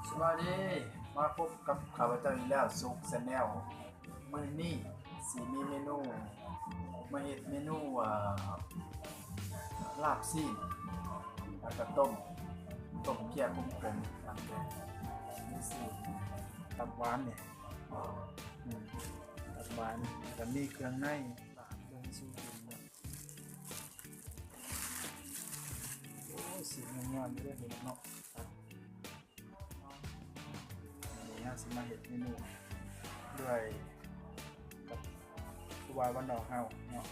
ສະບາຍດີ ມາພົບກັບຂ້າພະເຈົ້າອີກແລ້ວ ສຸກ Channel. ມື້ນີ້ຊິມີເມນູ ມາເຮັດເມນູ ເອີ ລາບຊີ້ນ ແລ້ວກໍຕົ້ມ ຕົ້ມເພຍຂົມໆ ຕຳແດງ ມີຊີ້ນ ຕັບຫວານນີ້ ອືມ ຕັບຫວານ ແລ້ວກໍມີເຄື່ອງໃນ ຕາກເບິ່ງສູ່ກິນເນາະ. ໂອ້ຍ ສີງາມໆເດ້ເນາະ. ມື້ນີ້ເຮົາຊິມາເຮັດເມນູດ້ວຍກັບຄູບາບ້ານນອກເຮົາເນາະ.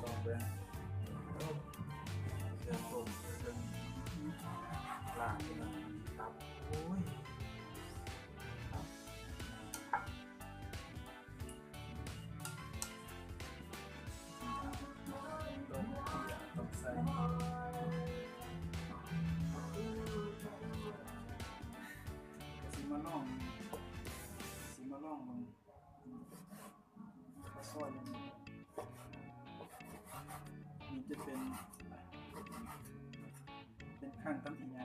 ລອງເບິ່ງ ເຄື່ອງຕົ້ມ ເຄື່ອງລາບ ເຄື່ອງຕັບ ໂອ້ຍ ຕັບ. ຕົ້ມເພຍ ຕ້ອງໃສ່ ກະຊິມາລອງ ຊິມາລອງເບິ່ງ ຂ້າວຊອຍ ນີ້ຈະເປັນ ເປັນຄັ້ງທຳອິດ